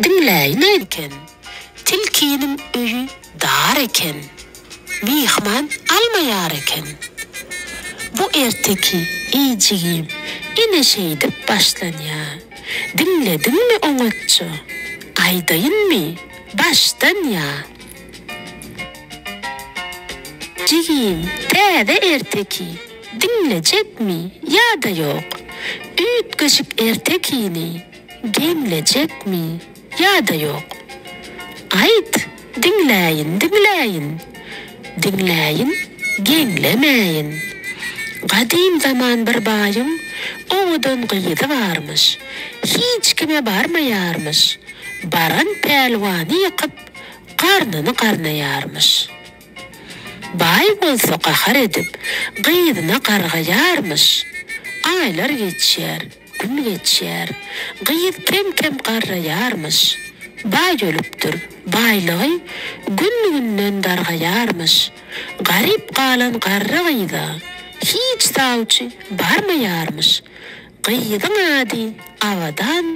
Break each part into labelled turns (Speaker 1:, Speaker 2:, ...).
Speaker 1: Diňläýin eken. Tilkiniň öýi dar eken. Myhman almaýar eken. Bu erteki, eý jigim, ine şeýdip başlanýa. Diňlediňmi oňatja? Aýdaýynmy başdan ýa? Jigim, täze erteki diňlejekmi ýa-da ýok? Üýtgeşik ertekini geňlejekmi ýa-da ýok? Aýt, diňläýin, diňläýin, Diňläýin, geňlemäýin. Gadym zaman bir baýyň owadan gyzy barmyş. Hiç kime barmaýarmyş. Baran pälwany ýykyp, garnyny garnaýarmyş. Baý bolsa gahar edip, gyzyna gargaýarmyş. Aýlar geçýär, gün geçýär. Gyz kem-kem garraýarmyş. Baý ölüpdir, baýlygy gün-günden dargaýarmyş. Garyp galan garry gyza hiç sawçy barmaýarmyş. Gyzyň ady Abadan,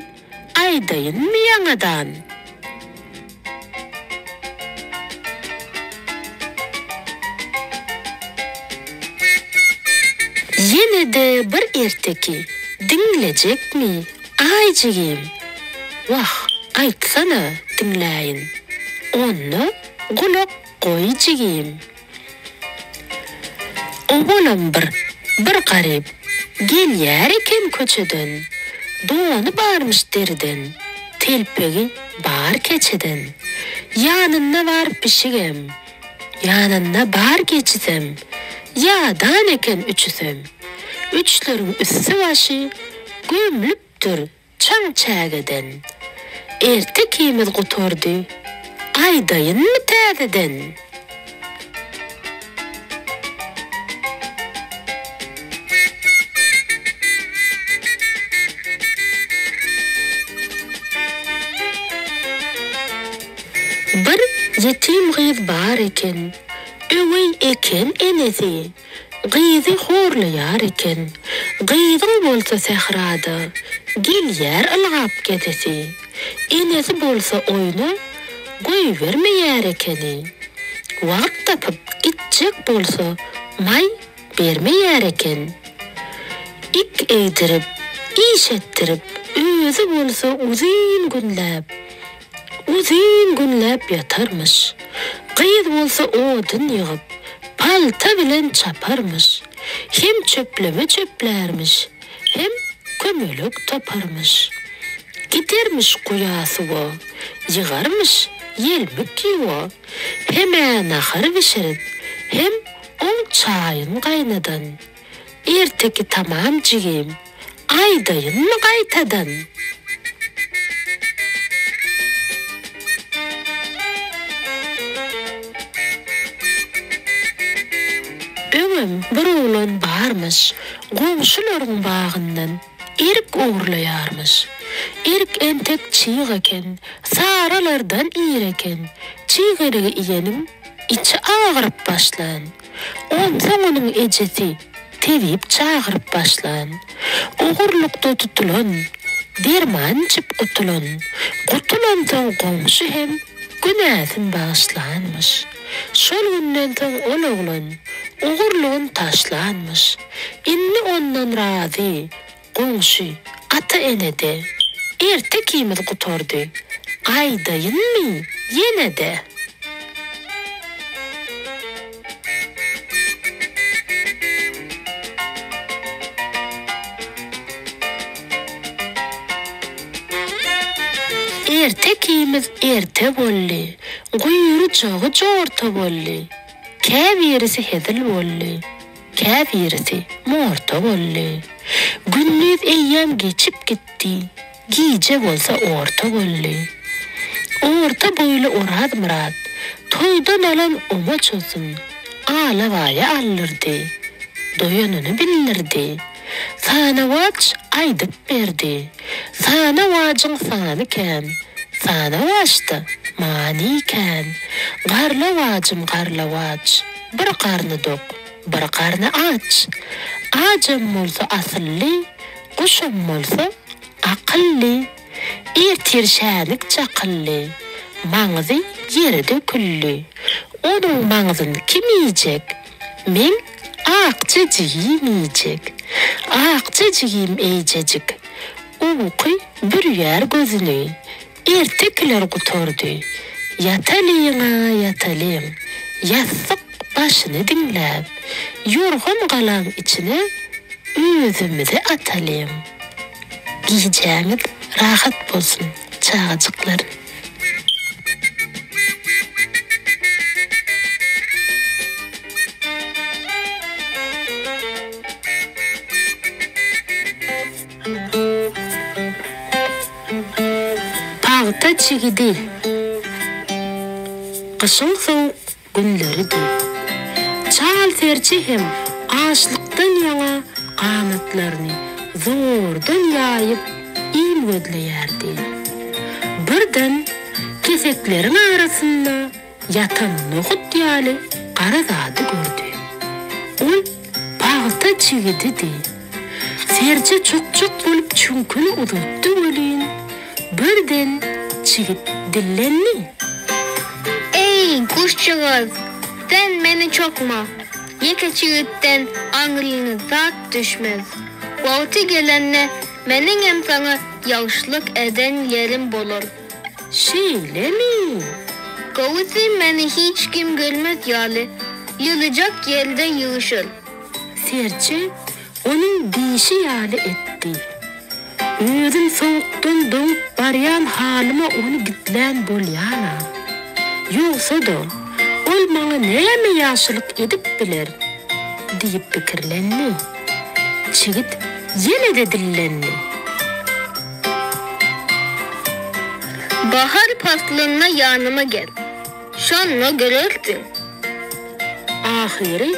Speaker 1: Aýdaýynmy ýaňadan? Ýene-de bir erteki diňlejekmi, aý jigim? Wah, aýtsana, diňläýin. Onda gulak goý jigim. Owalam bir bir garyp gelýär eken köçeden, Dony barmyş deriden, telpegi bar keçeden. Ýanynda bar pişigem, ýanynda bar geçisem, Ýadan eken üçüsem. Üçleriň üsti-başy gömlüpdir Çaň çägeden. Ertekimiz gutardy, aýdaýynmy täzeden? Bir ýetim gyz bar eken, öweý eken enesi. Gyzy horlaýar eken. Gyzyň bolsa sährada gelýär ylgap gezesi. Enesi bolsa oýna goýbermeýär ekeni. Wagt tapyp gitjek bolsa maý bermeýär eken. Ik egdirip, iş etdirip, özi bolsa uzyn günläp Uzyn günläp ýatarmyş. Gyz bolsa odun ýygyp, palta bilen çaparmyş. Hem çöpleme çöplärmiş, hem kömelek taparmyş. Gidermiş guýa suwa, ýygarmyş ýelmik ýuwa. Hem-ä nahar bişirip, hem oň çaýyn gaýnadan. Erteki tamam jigim, aýdaýynmy gaýtadan? Öňem bir oglan barmyş, goňşularyň bagyndan erik ogurlaýarmyş. Erik entek çyg eken, saralardan ir eken. Çyg erigi iýeniň içi agyryp başlan. Onsoň onuň ejesi tebip çagyryp başlan. Ogurlykda tutulan, derman içip gutulan. Gutulansoň goňşy hem günäsin bagyşlanmyş. Şol günden soň ol oglan ogurlygyn taşlanmyş. Indi ondan razy Goňşy, ata-ene-de, ertekimiz gutardy, aýdaýynmy ýene-de? Ertekimiz erte boldy, guýrujagy jorta boldy, käbirisi hezil boldy. Käbirisi morta boldy. Gündiz eýýäm geçip gitdi, gije bolsa orta boldy. Orta boýly Orazmyrat toýdan alan omaçasyn Alabaýa aldyrdy, doýanyny bildirdi. Sanawaç aýdyp berdi. Sanawajyň sany kän, sanawaçda many kän. Garlawajym garlawaç, bir garny dok, Bir garny aç. Ajam bolsa asylly, guşam bolsa akylly. Ertir şänik çakyldy, maňyzy ýere döküldi. Onuň maňzyny kim iýjek? Meň akja jigim iýjek. Akja jigim eýjejik. Uky bürýär gözüni. Ertekiler gutardy. Ýatalyň-a, ýatalyň. Ýassyk başyny diňläp, ýorgan galaň içine özümizi atalyň. Gijäňiz rahat bolsun, çagajyklar. Pagta çigidi. Gyşyň sowuk günleridi. Çal serçe hem açlykdan ýaňa ganatlaryny zordan ýaýyp iým gözleýärdi. Birden kesekleriň arasynda ýatan nohut ýaly gara zady gördi. Ol pagta çigididi. Serçe çokjak bolup çüňküni uzatdy welin, birden çigit dillendi.
Speaker 2: Eý, guşjagaz, sen meni çokma. Ýeke çigitden aňryňa zat düşmez. Wagty gelende meniňem saňa ýagşylyk eden ýerim bolar.
Speaker 1: Şeýlemi?
Speaker 2: Gowusy meni hiç kim görmez ýaly, ýylyjak ýerde ýygyşyr.
Speaker 1: Serçe onuň diýşi ýaly etdi. Özüm sowukdan doňup barýan halyma ony gizlän bolýan-a. Ýogsa-da, ol maňa näme ýagşylyk edip biler? diýip pikirlendi. Çigit ýene-de dillendi.
Speaker 2: Bahar paslynda ýanyma gel. Şonda görersiň.
Speaker 1: Ahyry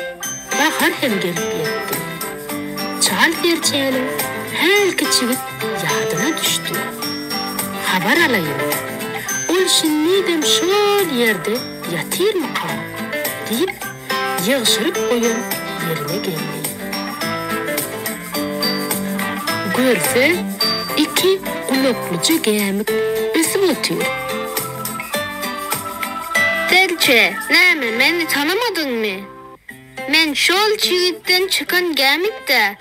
Speaker 1: bahar hem gelip ýetdi. Çal serçäniň hälki çigit ýadyna düşdi. Habar alaýyn. Ol şindizem şol ýerde ýatyrmyka? diýip, ýygşyryp goýan ýerine geldi. Görse, iki gulaklyja gämik ösüp otyr.
Speaker 2: Serçe, näme, meni tanamadyňmy? Men şol çigitden çykan gämik-dä.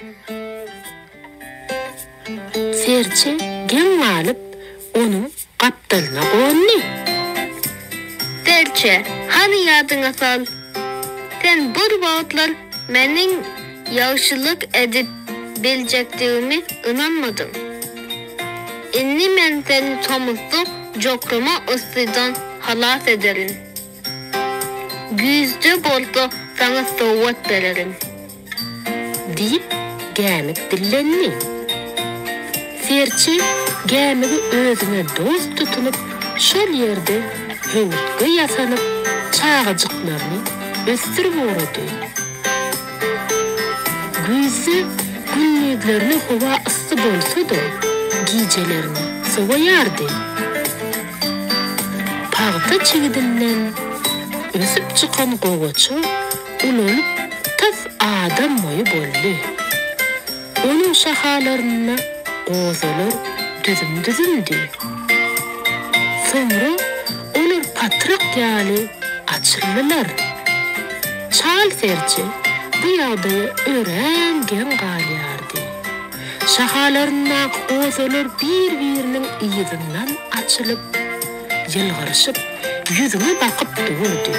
Speaker 1: Serçe geň galyp, onuň gapdalyna gondy.
Speaker 2: Serçe, hany ýadyňa sal, sen bir wagtlar meniň ýagşylyk edip biljekdigime ynanmadyň. Indi men seni tomusda jokrama yssydan halas ederin. Güýzde bolsa saňa sowgat bererin.
Speaker 1: Diýip, gämik dillendi. Serçe gämigi özüne dost tutunyp, şol ýerde höwürtge ýasanyp, çagajyklaryny ösdürip ugrady. Güýzde gündizlerine howa yssy bolsa-da, gijelerine sowaýardy. Pagta çigidinden ösüp çykan gowaça ulalyp tas adam boýy boldy. Onuň şahalarynda gozalar düzüm-düzümdi. Soňra olar patrak ýaly açyldylar. Çal serçe bu ýagdaýa örän geň galýardy. Şahalaryndaky gozalar bir-biriniň yzyndan açylyp, ýylgyryşyp, ýüzüňe bakyp durdy.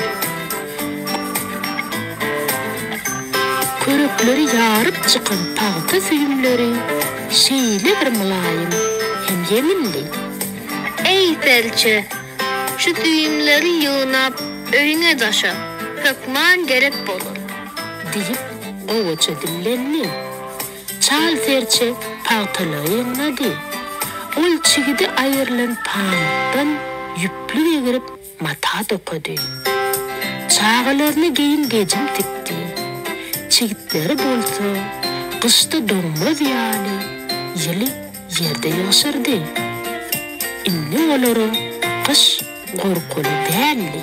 Speaker 1: Körekleri ýaryp çykan pagta süýümleri şeýle bir mylaýym hem ýeňildi.
Speaker 2: Eý, serçe, şu süýümleri ýygnap, öýüňe daşa, hökman gerek bolar.
Speaker 1: Diýip, gowaça dillendi. Çal serçe pagtalary ýygnady. Ol çigidi aýrylan pamykdan ýüplük egirip, mata dokady. Çagalaryna geýim-gejim tikdi. Çigitleri bolsa, gyşda doňmaz ýaly, ýyly ýerde ýygşyrdy. Indi olara gyş gorkuly däldi.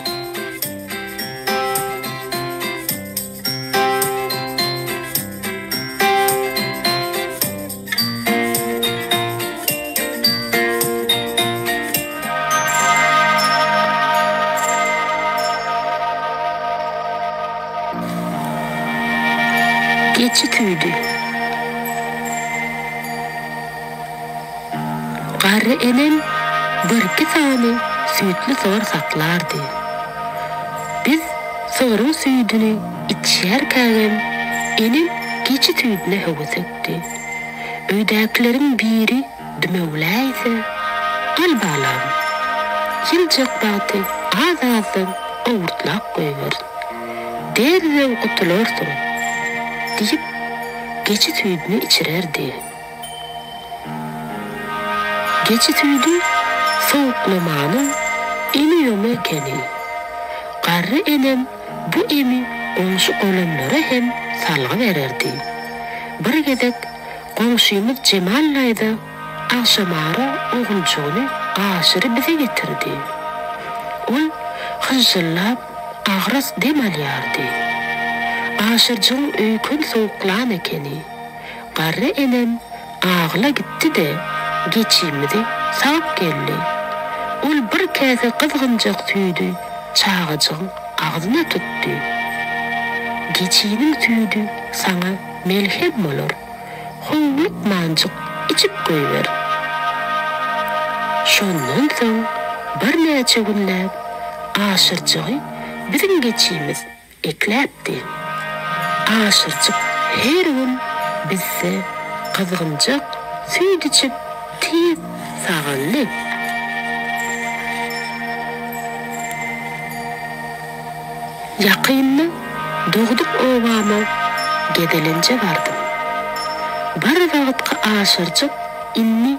Speaker 1: Geçi süýdi. Garry enem birki sany süýtli sygyr saklardy. Biz sygryň süýdüni içýärkägem enem geçi süýdüne höwesekdi. Öýdäkileriň biri dümewläýse, Al balam, ýyljak wagty az-azdan owurtlap goýber. Derrew gutularsyň, diýip, geçi süýdüni içirerdi. Geçi süýdi sowuklamanyň emi-ýomy ekeni. Garry enem bu emi goňşy-golamlara hem salgy bererdi. Bir gezek goňşymyz Jemal daýza agşamara oguljygyny Aşyry bize getirdi. Ol hyžžyllap agras dem alýardy. Aşyrjygyň öýkeni sowuklan ekeni. Garry enem agyla gitdi-de, geçimizi sagyp geldi. Ol bir käse gyzgynjak süýdi çagajygyň agzyna tutdy. Geçiniň süýdi saňa melhem bolar. Howlukmanjyk içip goýber. Şondan soň birnäçe günläp Aşyrjygy biziň geçimiz ekläpdi. Aşyrjyk her gün bizde gyzgynjak süýt içip tiz sagaldy. Ýakynda dogduk obama gezelenje bardym. Bir wagtky Aşyrjyk indi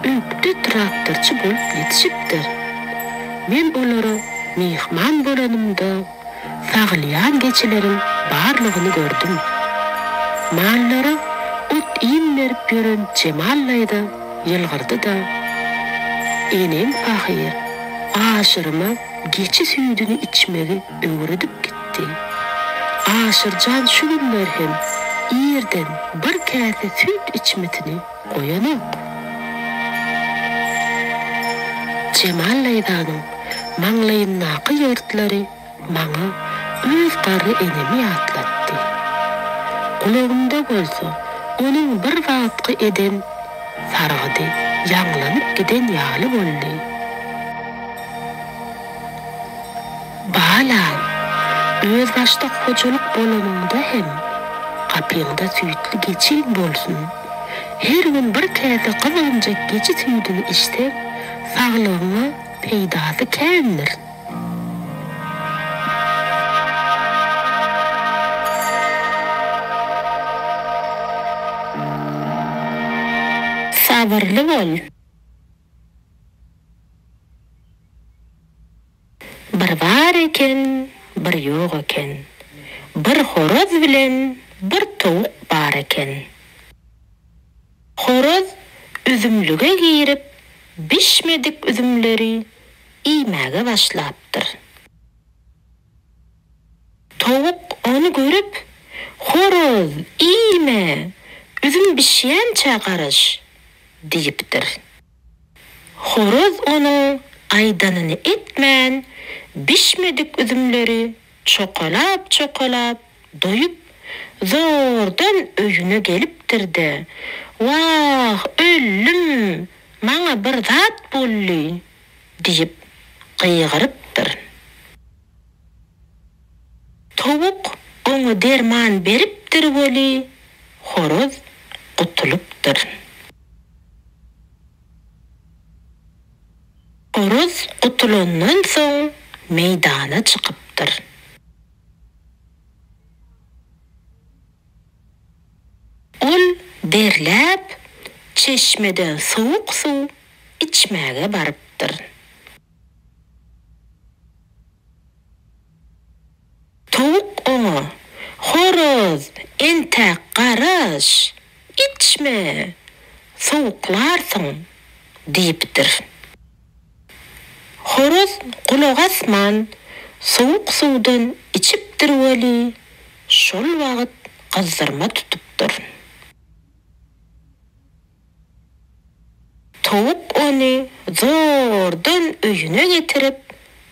Speaker 1: ökde traktorçy bolup ýetişipdir. Men olara myhman bolanymda sagylýan geçileriň barlygyny gördüm. Mallara ot-iým berip ýören Jemal daýza ýylgyrdy-da, Enem pahyr Aşyryma geçi süýdüni içmegi öwredip gitdi. Aşyrjan şu günler hem irden bir käse süýt içmesini goýanok. Jemal daýzanyň maňlaýyndaky ýortlary maňa öz garry enemi ýatlatdy. Gulagymda bolsa onuň bir wagtky eden sargydy ýaňlanyp giden ýaly boldy. Balam, özbaşdak hojalyk bolanyňda hem gapyňda süýtli geçiň bolsun. Her gün bir käse gyzgynjak geçi süýdüni içseň, saglygyňa peýdasy kändir. Sabyrly bol. Bir bar eken, bir ýok eken. Bir horaz bilen bir towuk bar eken. Horaz üzümlige girip, bişmedik üzümleri iýmäge başlapdyr. Towuk ony görüp, Horaz, iýme, üzüm bişýänçä garaş! diýipdir. Horaz onuň aýdanyny etmän, bişmedik üzümleri çokalap-çokalap doýup, zordan öýüne gelipdir-de, Wah, öldüm, maňa bir zat boldy! diýip gygyrypdyr. Towuk oňa derman beripdir weli, horaz gutulypdyr. Horaz gutulandan soň meýdana çykypdyr. Ol derläp, çeşmeden sowuk suw içmäge barypdyr. Towuk oňa, Horaz, entäk garaş, içme, sowuklarsyň diýipdir. Horaz gulak asman, sowuk suwdan içipdir weli, şol wagt gyzdyrma tutupdyr. Towuk ony zordan öýüne getirip,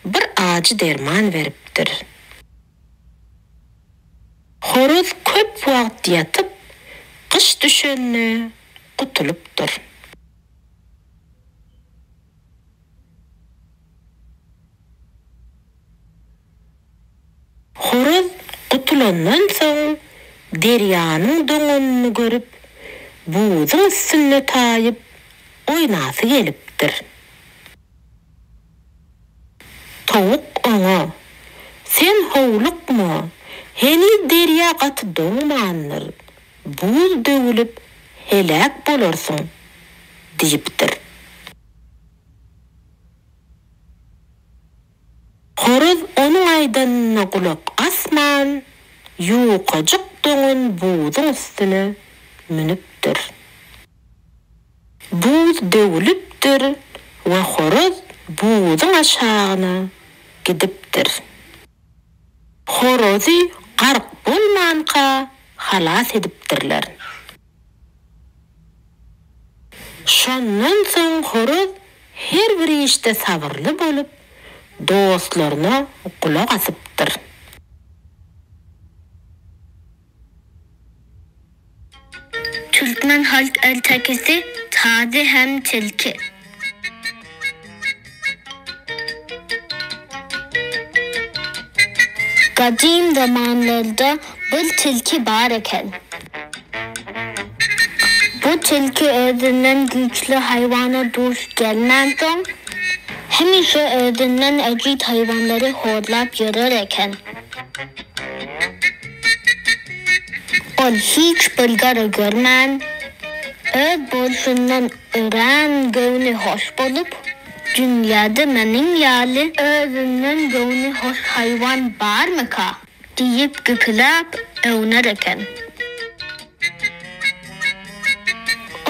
Speaker 1: bir ajy derman beripdir. Horaz köp wagt ýatyp, Gyş düşende gutulypdyr. Horaz gutulandan soň derýanyň doňanyny görüp, buzuň üstünde taýyp oýnasy gelipdir. Towuk oňa, Sen howlukma, heniz derýa gaty doňmandyr, buz döwülip heläk bolarsyň diýipdir. Horaz onuň aýdanyna gulak asman, ýukajyk doňan buzuň üstüne münüpdir. Buz döwülipdir we horaz buzuň aşagyna gidipdir. Horazy gark bolmanka halas edipdirler. Şondan soň horaz her bir işde sabyrly bolup, dostlaryna gulak asypdyr.
Speaker 2: Türkmen halk ertekisi Tazy hem tilki. Gadym zamanlarda bir tilki bar eken. Bu tilki özünden güýçli haýwana duş gelmänsoň, hemişe özünden ejiz haýwanlary horlap ýörer eken. Ol hiç bir gara görmän, öz bolşundan örän göwni hoş bolup, Dünýäde meniň ýaly özünden göwni hoş haýwan barmyka? Diýip güpüläp öwner eken.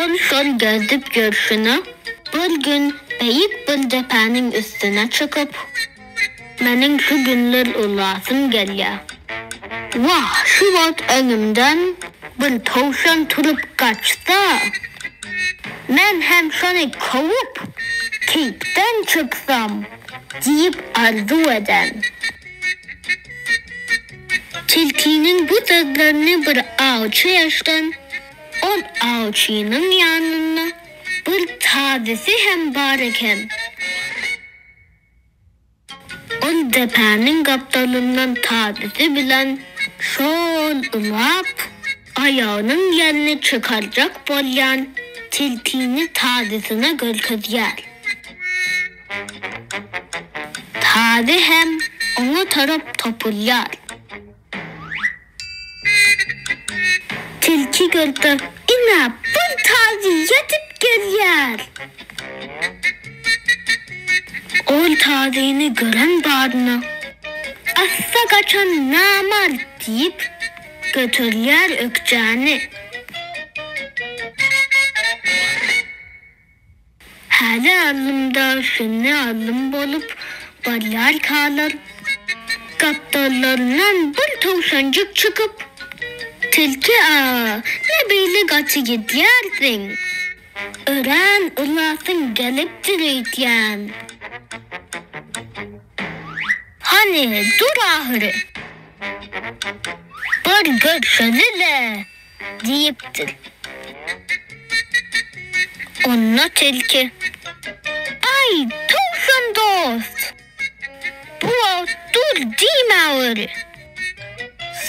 Speaker 2: Ol şol gezip ýörşüne bir gün beýik bir depäniň üstüne çykyp, Meniň şu günler ulasym gelýär. Wah, şu wagt öňümden bir towşan turup gaçsa, men hem şony kowup, keýpden çyksam diýip arzuw eden. Tilkiniň bu sözlerini bir awçy eşden, ol awçynyň ýanynda bir tazysy hem bar eken. Ol depäniň gapdalyndan tazysy bilen şol ylgap, aýagynyň ýelini çykarjak bolýan tilkini tazysyna görkezýär. Tazy hem oňa tarap topulýar. Tilki görse, ine, bir tazy ýetip gelýär. Ol tazyny gören badyna, Assa gaçan namart diýip, göterýär ökjäni. Häli alymda şindi alym bolup barýarkalar, gapdallaryndan bir towşanjyk çykyp, Tilki aga, ne beýle gaty gidýärsiň? Örän ylasyň gelipdir öýdýän. Hany, dur ahyry. Bir görşeli-le! Diýipdir. Onda tilki, Aý, towşan dost, bu wagt dur diýmäweri,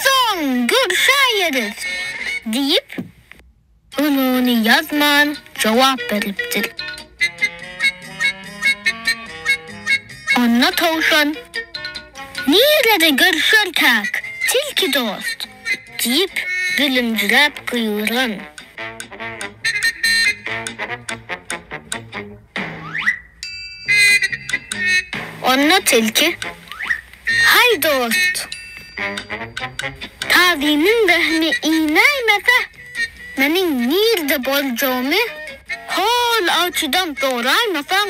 Speaker 2: soň görşäýeris diýip, ulugyny ýazman jogap beripdir. Onda towşan, Nirede görşerkäk, tilki dost? Diýip, gülümjiräp gygyran. Onda tilki, Haý, dost! Tazynyň rehmi inäýmese, meniň nirde boljagymy hol awçydan soraýmasaň,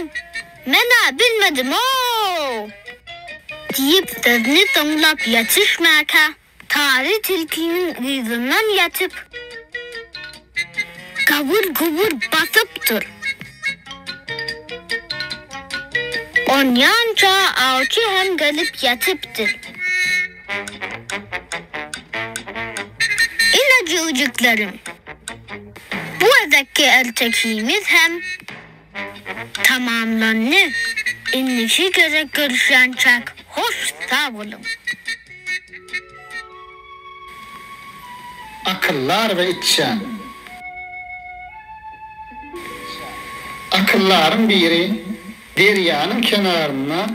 Speaker 2: men-ä bilmedim-ow! Diýip, sözüni soňlap ýetişmäkä, Tazy tilkiniň yzyndan ýatyp, gabyr-gubur basypdyr. Onýança awçy hem gelip ýatypdyr. Ine jüýjüklerim! gezekki ertekimiz hem tamamlandy. Indiki gezek görüşýänçäk hoş sag boluň!
Speaker 3: Akyldar we içýan. Akyldaryň biri derýanyň kenarynda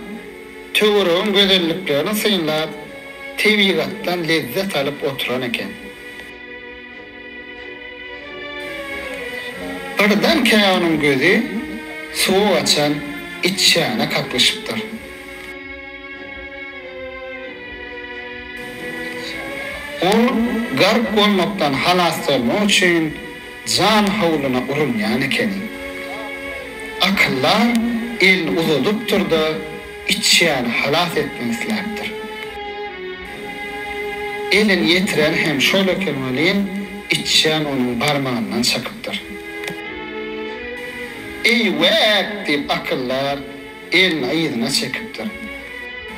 Speaker 3: töweregiň gözelliklerini synlap, tebigatdan lezzet alyp oturan eken. Birdenkä onuň gözi suwa gaçan içýana kaklyşypdyr. Ol gark bolmakdan halas bolmak üçin jan howluna urunýan ekeni. Akyldar elini uzadypdyr-da, içýany halas etmek isläpdir. Elini ýetiren hem şol eken welin, içýan onuň barmagyndan çakypdyr. Eý-wäk! diýip akyldar elini yzyna çekipdir.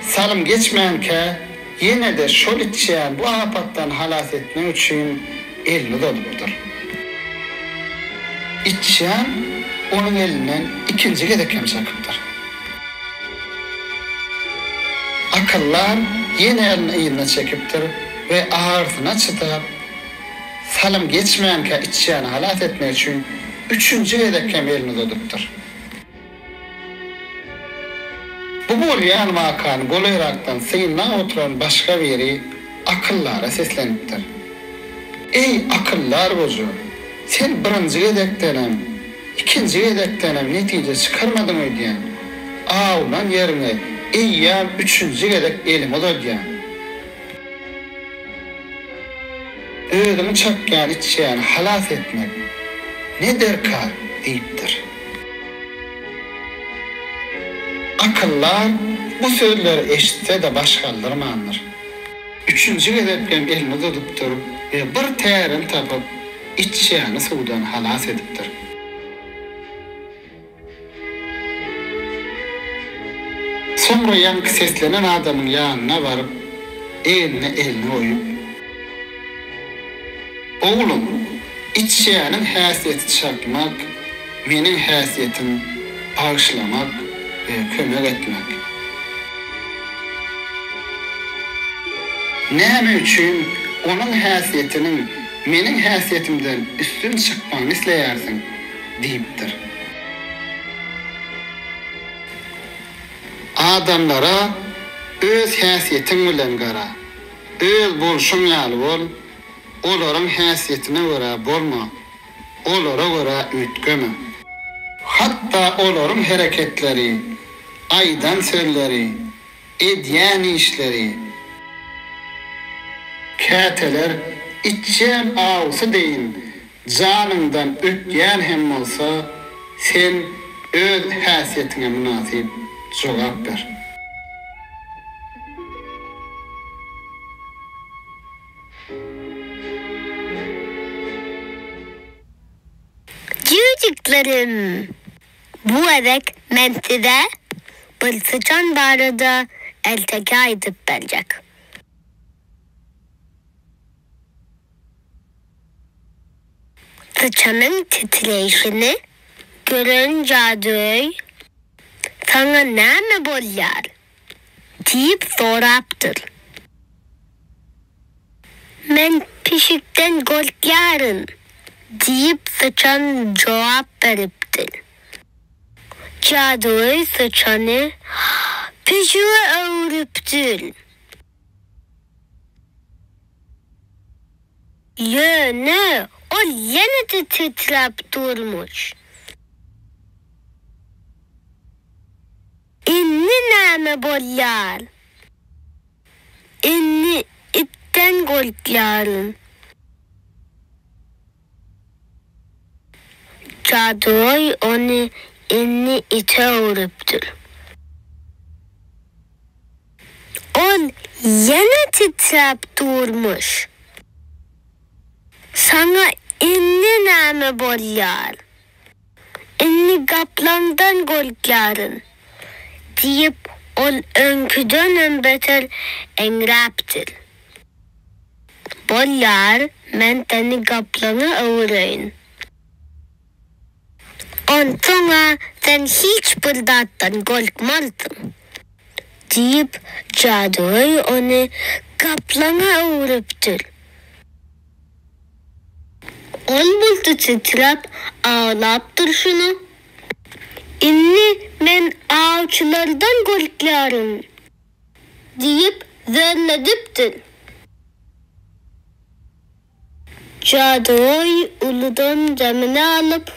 Speaker 3: Salym geçmänkä, ýene-de şol içýan bu apatdan halas etmek üçin elini uzadypdyr. Içýan onuň elinden ikinji gezek hem çakypdyr. Akyldar ýene elini yzyna çekipdir we agyrysyna çydap, salym geçmänkä içýany halas etmek üçin üçünji gezek hem elini uzadypdyr. Bu bolýan wakany golaýrakdan synlap oturan başga biri akyldara seslenipdir. Eý, akyldar goja, sen birinji gezekdenem, ikinji gezekdenem netije çykarmadyň öýdýän. Awlan ýeriňe eýýäm üçünji gezek eliňi uzadýaň. Özüňi çakýan içýany halas etmek ne derkar? diýipdir. Akyldar bu sözleri eşitse-de baş galdyrmandyr. Üçünji gezek hem elini uzadypdyr we bir tärini tapyp, içýany suwdan halas edipdir. Soňra ýaňky seslenen adamyň ýanyna baryp, egnine elini goýup. Oglum, içýäniň häsiýeti çakmak, meniň häsiýetim bagyşlamak we kömek etmek. Näme üçin onuň häsiýetiniň meniň häsiýetimden üstün çykmagyny isleýärsiň? Diýipdir. Adamlara öz häsiýetiň bilen gara. Öz bolşuň ýaly bol, olaryň häsiýetine görä bolma, olara görä üýtgeme. Hatda olaryň hereketleri, aýdan sözleri, edýän işleri, käteler içýän awusy deýin janyňdan ötýän hem bolsa, sen öz häsiýetiňe mynasyp jogap ber.
Speaker 2: Jüýjüklerim! Bu gezek men size bir syçan barada erteki aýdyp berjek. Syçanyň titreýşini gören jadygöý, Saňa näme bolýar? diýip sorapdyr. Men pişikden gorkýaryn, diýip, syçan jogap beripdir. Jadygöý syçany pişige öwrüpdir. Ýöne ol ýene-de titräp durmuş. Indi näme bolýar? Indi itden gorkýaryn. Jadygöý ony indi ite öwrüpdir. Ol ýene titräp durmuş. Saňa indi näme bolýar? Indi gaplaňdan gorkýaryn, diýip, ol öňküdenem beter eňräpdir. Bolýar, men seni gaplaňa öwüreýin. Onsoň-a sen hiç bir zatdan gorkmarsyň. Diýip, jadygöý ony gaplaňa öwrüpdir. Ol bolsa titräp aglap durşuna, Indi men awçylardan gorkýaryn! Diýip zörledipdir. Jadygöý uludan demini alyp,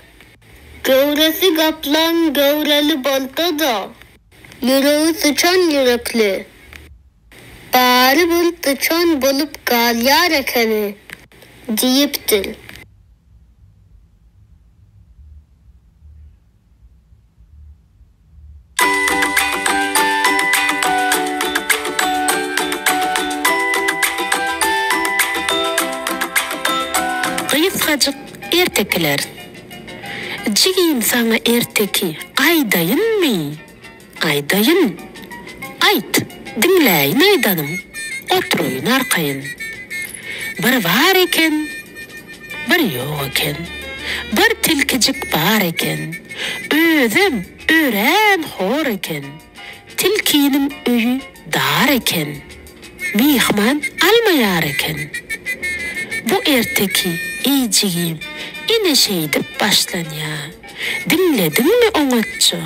Speaker 2: Göwresi gaplaň göwreli bolsa-da, ýüregi syçan ýürekli. Barybir syçan bolup galýar ekeni diýipdir.
Speaker 1: Gysgajyk ertekiler. Jigim saňa erteki aýdaýynmy? Aýdaýyn. Aýt, diňläýin aýdanyň, oturaýyn arkaýyn. Bir bar eken, bir ýok eken. Bir tilkijik bar eken. Özem örän hor eken. Tilkiniň öýi dar eken. Myhman almaýar eken. Bu erteki, eý jigim, ine şeýdip başlanýa. Diňlediňmi oňatja?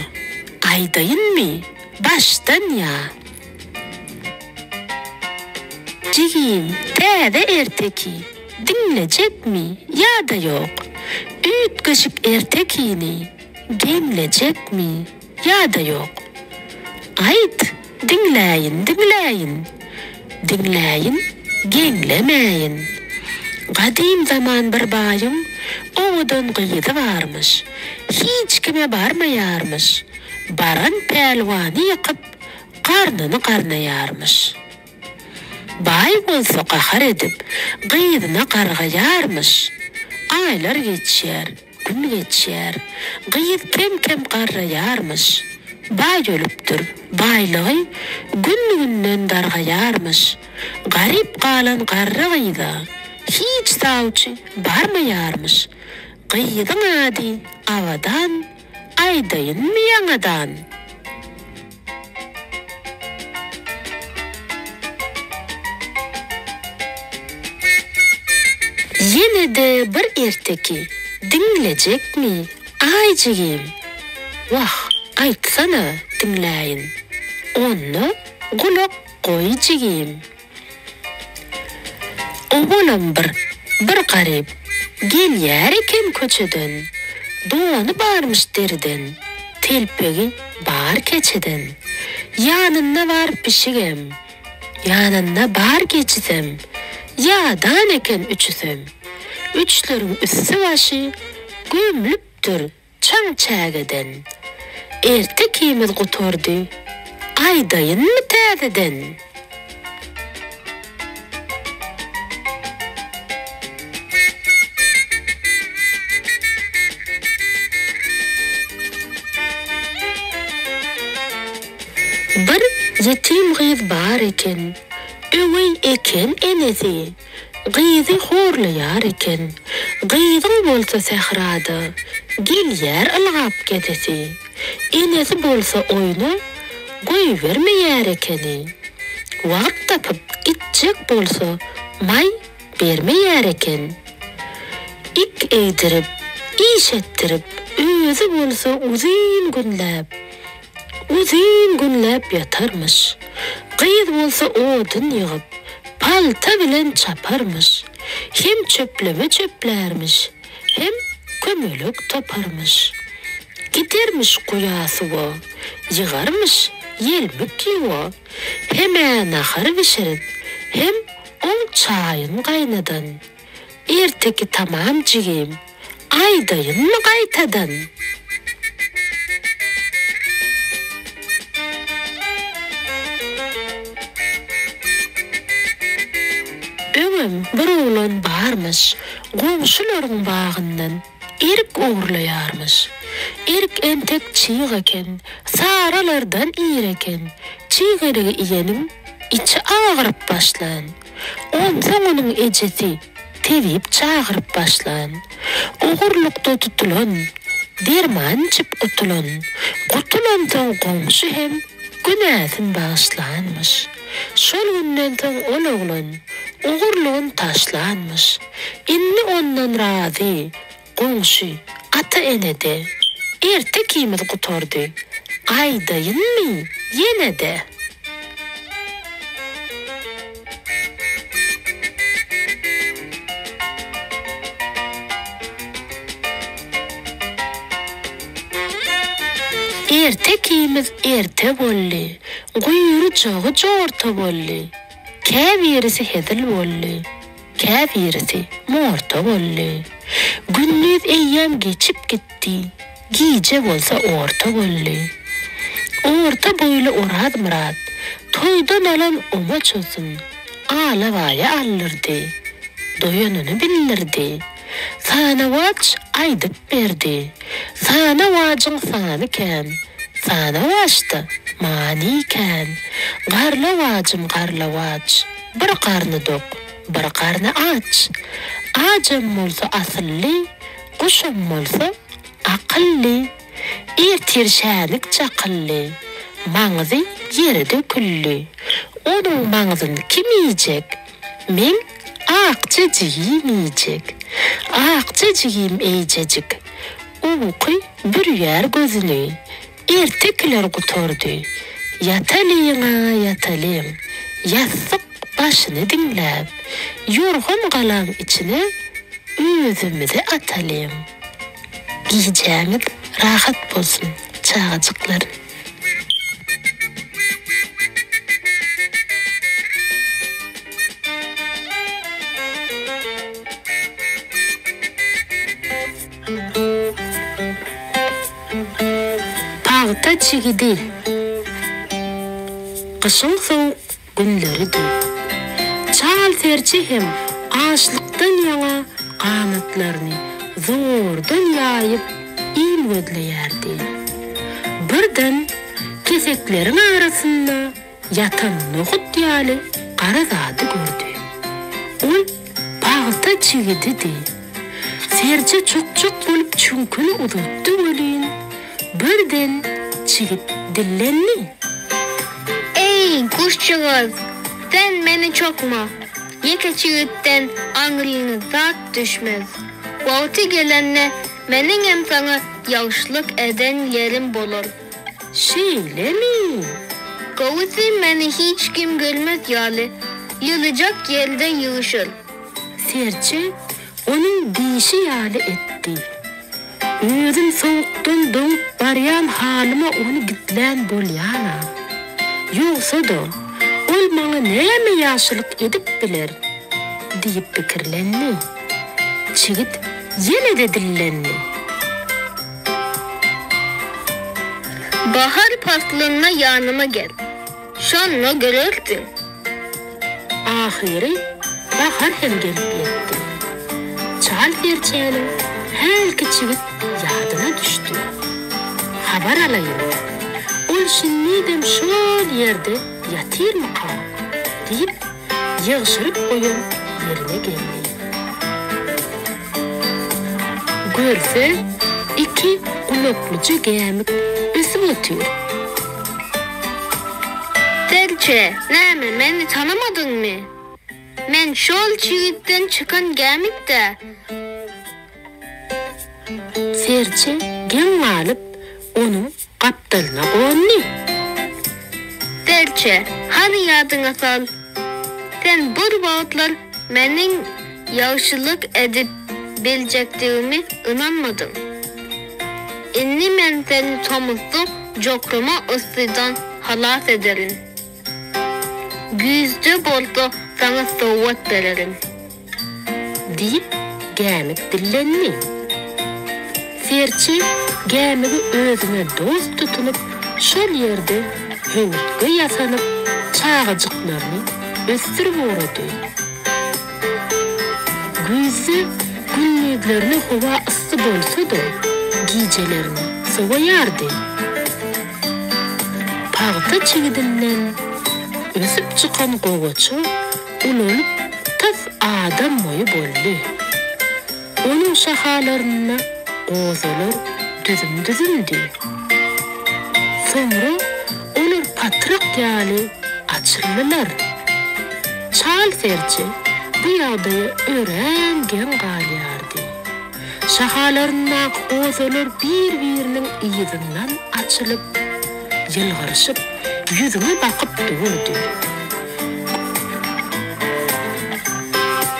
Speaker 1: Aýdaýynmy başdan ýa? Jigim, täze erteki diňlejekmi ýa-da ýok? Üýtgeşik ertekini geňlejekmi ýa-da ýok? Aýt, diňläýin, diňläýin. Diňläýin, geňlemäýin. Gadym zaman bir baýyň owadan gyzy barmyş. Hiç kime barmaýarmyş. Baran pälwany ýykyp, garnyny garnaýarmyş. Baý bolsa gahar edip, gyzyna gargaýarmyş. Aýlar geçýär, gün geçýär. Gyz kem-kem garraýarmyş. Baý ölüpdir, baýlygy gün-günden dargaýarmyş. Garyp galan garry gyza hiç sawçy barmaýarmyş. Gyzyň ady Abadan, aýdaýynmy ýaňadan? Ýene-de bir erteki diňlejekmi, aý jigim? Wah, aýtsana, diňläýin. Onda gulak goý jigim. Owalam bir, bir garyp gelýär eken köçeden, Dony barmyş deriden, telpegi bar keçeden. Ýanynda bar pişigem, ýanynda bar geçisem, Ýadan eken üçüsem. Üçleriň üsti-başy gömlüpdir Çaň çägeden. Ertekimiz gutardy, aýdaýynmy täzeden? Bir ýetim gyz bar eken, öweý eken enesi. Gyzy horlaýar eken. Gyzyň bolsa sährada gelýär ylgap gezesi. Enesi bolsa oýna goýbermeýär ekeni. Wagt tapyp gitjek bolsa maý bermeýär eken. Ik egdirip, iş etdirip, özi bolsa uzyn günläp Uzyn günläp ýatarmyş. Gyz bolsa odun ýygyp, palta bilen çaparmyş. Hem çöpleme çöplärmiş, hem kömelek taparmyş. Gidermiş guýa suwa, ýygarmyş ýelmik ýuwa. Hem-ä nahar bişirip, hem oň çaýyn gaýnadan. Erteki tamam jigim, aýdaýynmy gaýtadan? Öňem bir oglan barmyş, goňşularyň bagyndan erik ogurlaýarmyş. Erik entek çyg eken, saralardan ir eken. Çyg erigi iýeniň içi agyryp başlan. Onsoň onuň ejesi tebip çagyryp başlan. Ogurlykda tutulan. Derman içip gutulan. Gutulansoň goňşy hem günäsin bagyşlanmyş. Şol günden soň ol oglan ogurlygyn taşlanmyş. Indi ondan razy goňşy, ata-ene-de. Ertekimiz gutardy. Aýdaýynmy ýene-de? Ertekimiz erte boldy, Guýrujagy jorta boldy. Käbirisi hezil boldy, Käbirisi morta boldy. Gündiz eýýäm geçip gitdi, Gije bolsa orta boldy. Orta boýly Orazmyrat toýdan alan omaçasyn Alabaýa aldyrdy. Doýanyny bildirdi. Sanawaç aýdyp berdi. Sanawajyň sany kän, Sanawaçda many kän. Garlawajym garlawaç, Bir garny dok, bir garny aç. Ajam bolsa asylly, Guşam bolsa akylly. Ertir şänik çakylly, Maňyzy ýere döküldi. Onuň maňzyn kim iýjek? Meň akja jigim iýjek. Akja jigim eýjejik. Uky bürýär gözüni. Ertekiler gutardy. Ýatalyň-a, ýatalyň. Ýassyk başyny diňläp, ýorgan galaň içine özümizi atalyň. Gijäňiz rahat bolsun, çagajyklar. Pagta çigidi. Gyşyň sowuk günleridi. Çal serçe hem açlykdan ýaňa ganatlaryny zordan ýaýyp iým gözleýärdi. Birden kesekleriň arasynda ýatan nohut ýaly gara zady gördi. Ol pagta çigididi. Serçe çokjak bolup çüňküni uzatdy welin, birden çigit dillendi.
Speaker 2: Eý, guşjagaz, sen meni çokma. Ýeke çigitden aňryňa zat düşmez. Wagty gelende meniňem saňa ýagşylyk eden ýerim bolar.
Speaker 1: Şeýlemi?
Speaker 2: Gowusy meni hiç kim görmez ýaly, ýylyjak ýerde ýygyşyr.
Speaker 1: Serçe onuň diýşi ýaly etdi. Özüm sowukdan doňup barýan halyma ony gizlän bolýan-a. Ýogsa-da, ol maňa näme ýagşylyk edip biler? diýip pikirlendi. Çigit ýene-de dillendi.
Speaker 2: Bahar paslynda ýanyma gel. Şonda görersiň.
Speaker 1: Ahyry bahar hem gelip ýetdi. Çal serçäniň hälki çigit ýadyna düşdi. Habar alaýyn. Ol şindizem şol ýerde ýatyrmyka? diýip, ýygşyryp goýan ýerine geldi. Görse, iki gulaklyja gämik ösüp otyr.
Speaker 2: Serçe, näme, meni tanamadyňmy? Men şol çigitden çykan gämik-dä.
Speaker 1: Serçe geň galyp, onuň gapdalyna gondy.
Speaker 2: Serçe, hany ýadyňa sal, sen bir wagtlar meniň ýagşylyk edip biljekdigime ynanmadyň. Indi men seni tomusda jokrama yssydan halas ederin. Güýzde bolsa saňa sowgat bererin.
Speaker 1: Diýip, gämik dillendi. Serçe gämigi özüne dost tutunyp, şol ýerde höwürtge ýasanyp, çagajyklaryny ösdürip ugrady. Güýzde gündizlerine howa yssy bolsa-da, gijelerine sowaýardy. Pagta çigidinden ösüp çykan gowaça ulalyp tas adam boýy boldy. Onuň şahalarynda gozalar. düzüm-düzümdi. Soňra olar patrak ýaly açyldylar. Çal serçe bu ýagdaýa örän geň galýardy. Şahalaryndaky gozalar bir-biriniň yzyndan açylyp, ýylgyryşyp, ýüzüňe bakyp durdy.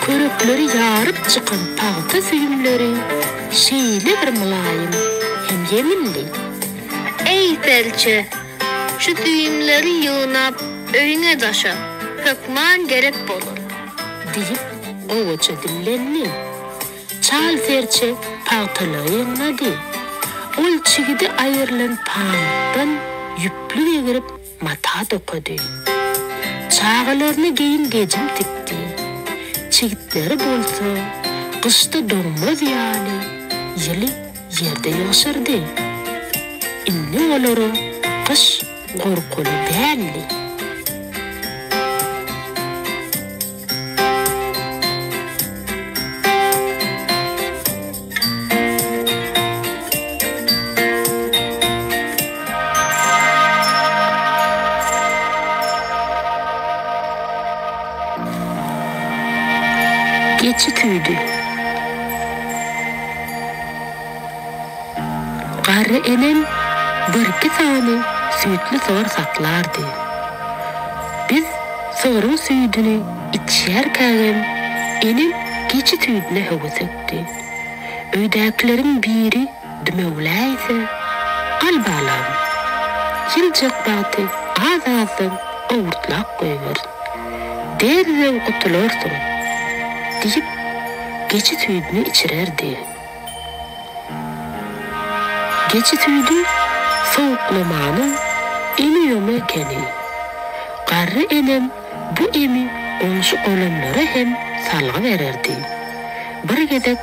Speaker 1: Körekleri ýaryp çykan pagta süýümleri şeýle bir mylaýym hem ýeňildi.
Speaker 2: Eý, serçe, şu süýümleri ýygnap, öýüňe daşa, hökman gerek bolar.
Speaker 1: Diýip, gowaça dillendi. Çal serçe pagtalygy ýygnady. Ol çigidi aýrylan pamykdan ýüplük egirip, mata dokady. Çagalaryna geýim-gejim tikdi. Çigitleri bolsa, gyşda doňmaz ýaly, ýyly ýerde ýygşyrdy. Indi olara gyş gorkuly däldi. Geçi tüýdi. Garry enem birki sany süýtli sygyr saklardy. Biz sygryň süýdüni içýärkägem enem geçi süýdüne höwesekdi. Öýdäkileriň biri dümewläýse, Al balam, ýyljak wagty az-azdan owurtlap goýber. Derrew gutularsyň, diýip, geçi süýdüni içirerdi. Geçi süýdi sowuklamanyň emi-ýomy ekeni. Garry enem bu emi goňşy-golamlara hem salgy bererdi. Bir gezek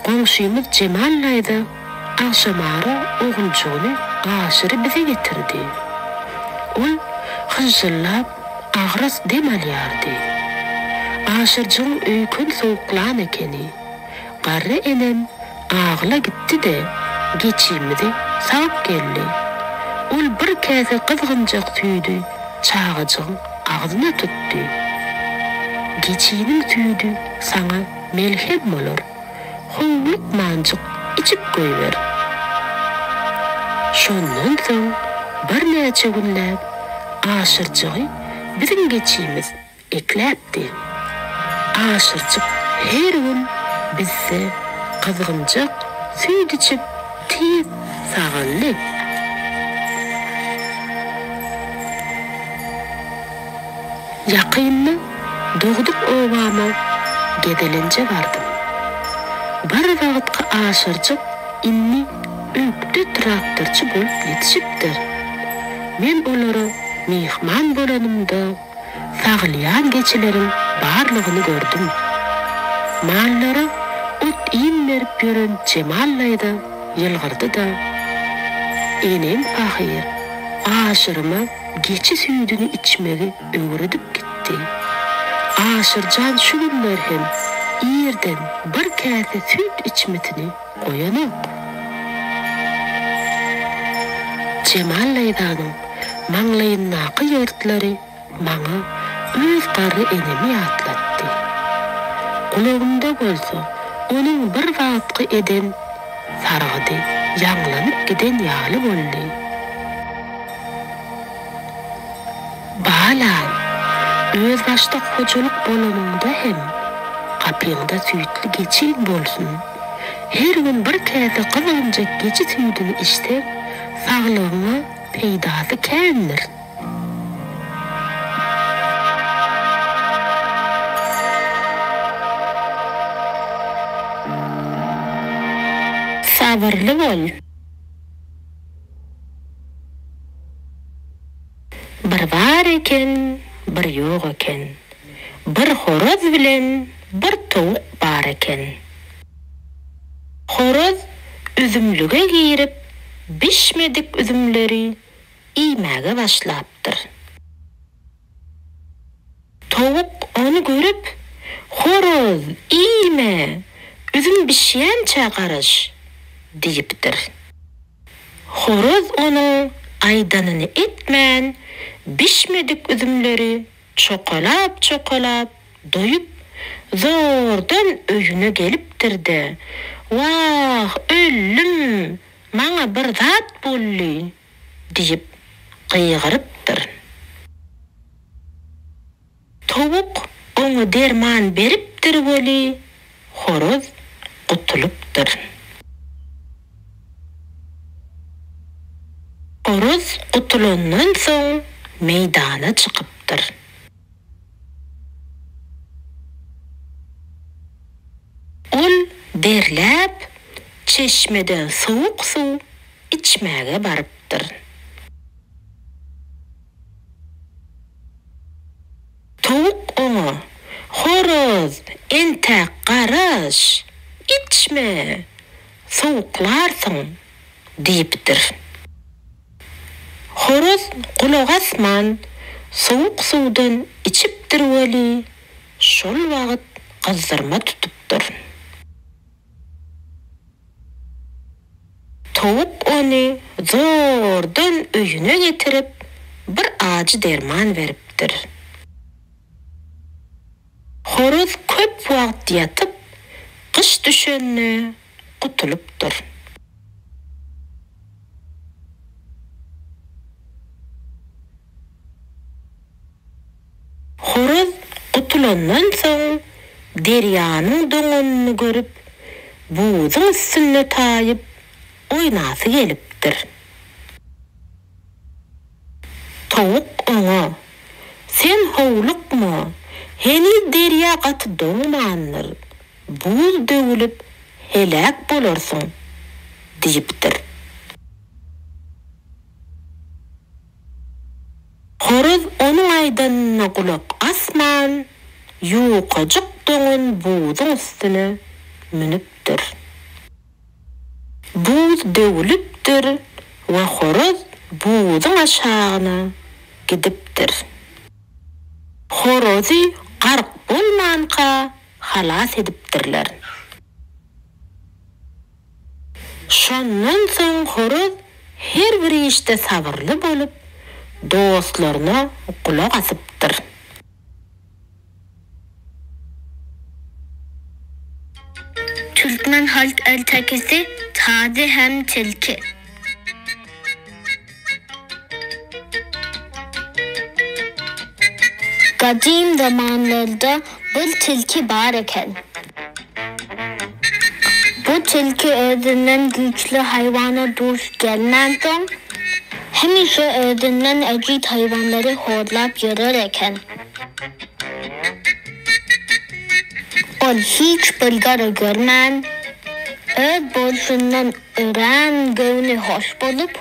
Speaker 1: goňşymyz Jemal daýza agşamara oguljygyny Aşyry bize getirdi. Ol hyžžyllap agras dem alýardy. Aşyrjygyň öýkeni sowuklan ekeni. Garry enem agyla gitdi-de, geçimizi sagyp geldi. Ol bir käse gyzgynjak süýdi çagajygyň agzyna tutdy. Geçiniň süýdi saňa melhem bolar, howlukmanjyk içip goýber. Şondan soň birnäçe günläp Aşyrjygy biziň geçimiz Ekläpdi. Aşyrjyk her gün bizde gyzgynjak süýt içip tiz sagaldy. Ýakynda dogduk obama gezelenje bardym. Bir wagtky Aşyrjyk indi ökde traktorçy bolup ýetişipdir. Men olara myhman bolanymda sagylýan geçileriň barlygyny gördüm. Mallara ot-iým berip ýören Jemal daýza ýylgyrdy-da, Enem pahyr Aşyryma geçi süýdüni içmegi öwredip gitdi. Aşyrjan şu günler hem irden bir käse süýt içmesini goýanok. Jemal daýzanyň maňlaýyndaky ýortlary maňa öz garry enemi ýatlatdy. Gulagymda bolsa onuň bir wagtky eden sargydy ýaňlanyp giden ýaly boldy. Balam, özbaşdak hojalyk bolanyňda hem gapyňda süýtli geçiň bolsun. Her gün bir käse gyzgynjak geçi süýdüni içseň, saglygyňa peýdasy kändir.
Speaker 2: Sabyrly bol.
Speaker 1: Bir bar eken, bir ýok eken. Bir horaz bilen bir towuk bar eken. Horaz üzümlige girip, bişmedik üzümleri iýmäge başlapdyr. Towuk ony görüp, Horaz, iýme, üzüm bişýänçä garaş! diýipdir. Horaz onuň aýdanyny etmän, bişmedik üzümleri çokalap-çokalap doýup, zordan öýüne gelipdir-de, Wah, öldüm, maňa bir zat boldy! diýip gygyrypdyr. Towuk oňa derman beripdir weli, horaz gutulypdyr. Horaz gutulandan soň meýdana çykypdyr. Ol derläp, çeşmeden sowuk suw içmäge barypdyr. Towuk oňa, Horaz, entäk garaş, içme, sowuklarsyň diýipdir. Horaz gulak asman, sowuk suwdan içipdir weli, şol wagt gyzdyrma tutupdyr. Towuk ony zordan öýüne getirip, bir ajy derman beripdir. Horaz köp wagt ýatyp, gyş düşende gutulypdyr. Horaz gutulandan soň derýanyň doňanyny görüp, buzuň üstünde taýyp oýnasy gelipdir. Towuk oňa, Sen howlukma, heniz derýa gaty doňmandyr, buz döwülip heläk bolarsyň diýipdir. Horaz onuň aýdanyna gulak asman, ýukajyk doňan buzuň üstüne münüpdir. Buz döwülipdir we horaz buzuň aşagyna gidipdir. Horazy gark bolmanka halas edipdirler. Şondan soň horaz her bir işde sabyrly bolup, dostlaryna gulak asypdyr.
Speaker 2: Türkmen halk ertekisi Tazy hem tilki. Gadym zamanlarda bir tilki bar eken. Bu tilki özünden güýçli haýwana duş gelmänsoň, hemişe özünden ejiz haýwanlary horlap ýörer eken. Ol hiç bir gara görmän, öz bolşundan örän göwni hoş bolup,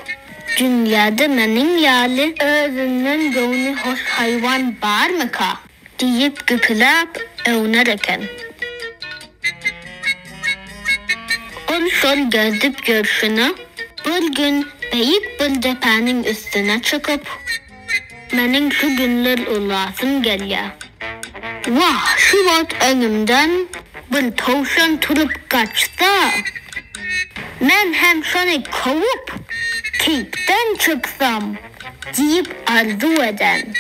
Speaker 2: Dünýäde meniň ýaly özünden göwni hoş haýwan barmyka? Diýip güpüläp öwner eken. Ol şol gezip ýörşüne bir gün beýik bir depäniň üstüne çykyp, Meniň şu günler ulasym gelýär. Wah, şu wagt öňümden bir towşan turup gaçsa, men hem şony kowup, keýpden çyksam diýip arzuw eden.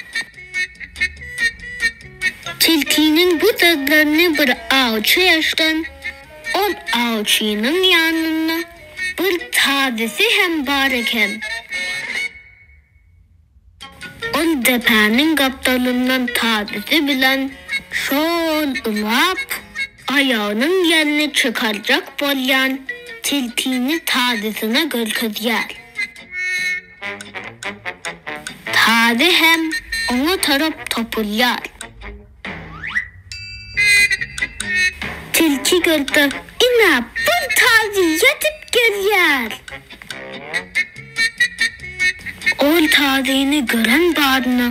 Speaker 2: Tilkiniň bu sözlerini bir awçy eşden, ol awçynyň ýanynda bir tazysy hem bar eken. Ol depäniň gapdalyndan tazysy bilen şol ylgap, aýagynyň ýelini çykarjak bolýan tilkini tazysyna görkezýär. Tazy hem oňa tarap topulýar. Tilki görse, ine, bir tazy ýetip gelýär. Ol tazyny gören badyna,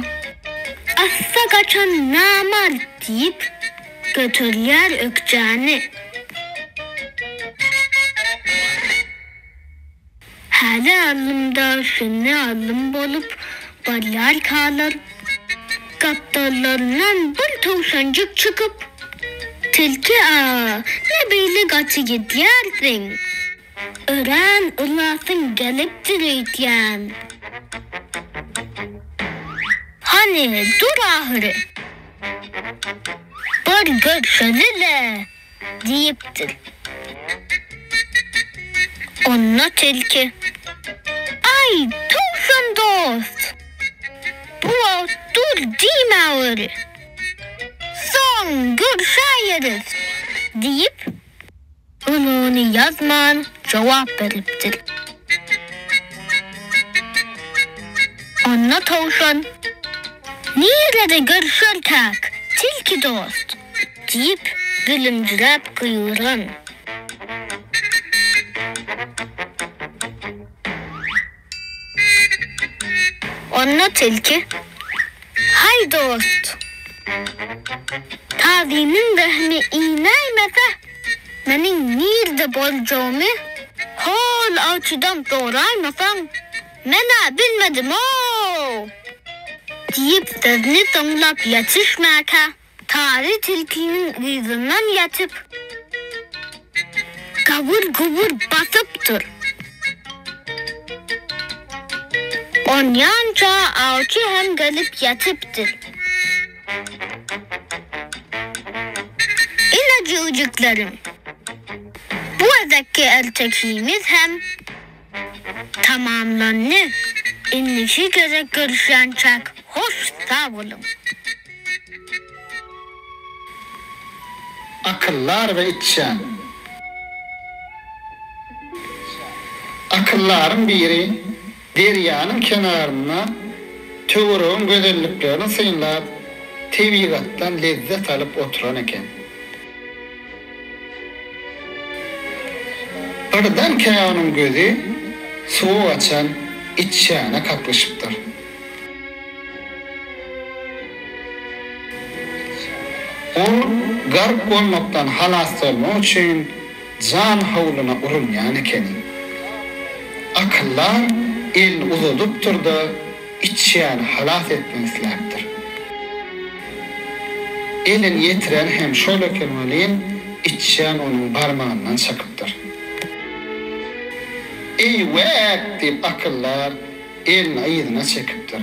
Speaker 2: Assa gaçan namart diýip, göterýär ökjäni. Häli alnymda şindi alnym bolup barýarkalar, gapdallaryndan bir towşanjyk çykyp, Tilki aga, ne beýle gaty gidýärsiň? Örän ulasyň gelipdir öýdýän. Hany, dur ahyry. Bir görşeli-le, diýipdir. Onda tilki, Aý, towşan dost, bu wagt dur diýmäweri. Soň görşäýeris, diýip, Uluny ýazman jogap beripdir. Onda towşan, Nirede görşerkäk, tilki dost? diýip, gülümjiräp gygyran. Onda tilki, Haý dost! Tazynyň rehmi inäýmese, meniň nirde boljagymy hol awçydan soraýmasaň, men-ä bilmedim-ow! Diýip, sözüni soňlap ýetişmäkä, Tary tilkiniň yzyndan ýatyp, gabyr-gubur basypdyr. Onýança awçy hem gelip ýatypdyr. Ine jüýjüklerim, bu gezekki ertekimiz hem Tamamlandy. Indiki gezek görüşýänçäk hoş sag boluň.
Speaker 3: Akyldar we içýan. Akyldaryň biri derýanyň kenarynda töweregiň gözelliklerini synlap, tebigatdan lezzet alyp oturan eken. Birdenkä onuň gözi suwa gaçan içýana kaklyşypdyr. Ol gark bolmakdan halas bolmak üçin jan howluna urunýan ekeni. Akyldar elini uzadypdyr-da, içýany halas etmek isläpdir. Elini ýetiren hem şol eken welin, içýan onuň barmagyndan çakypdyr. Eý, wäk! diýip, akyldar elini yzyna çekipdir.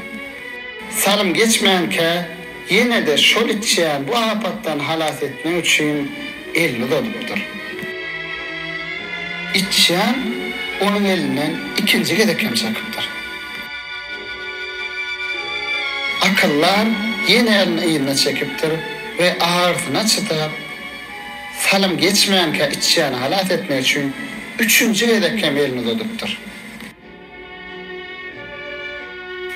Speaker 3: Salym geçmänkä, ýene-de şol içýan bu apatdan halas etmek üçin elini uzadypdyr. Içýan onuň elinden ikinji gezek hem çakypdyr. Akyldar ýene elini yzyna çekipdir we agyrysyna çydap, salym geçmänkä içýany halas etmek üçin üçünji gezek hem elini uzadypdyr.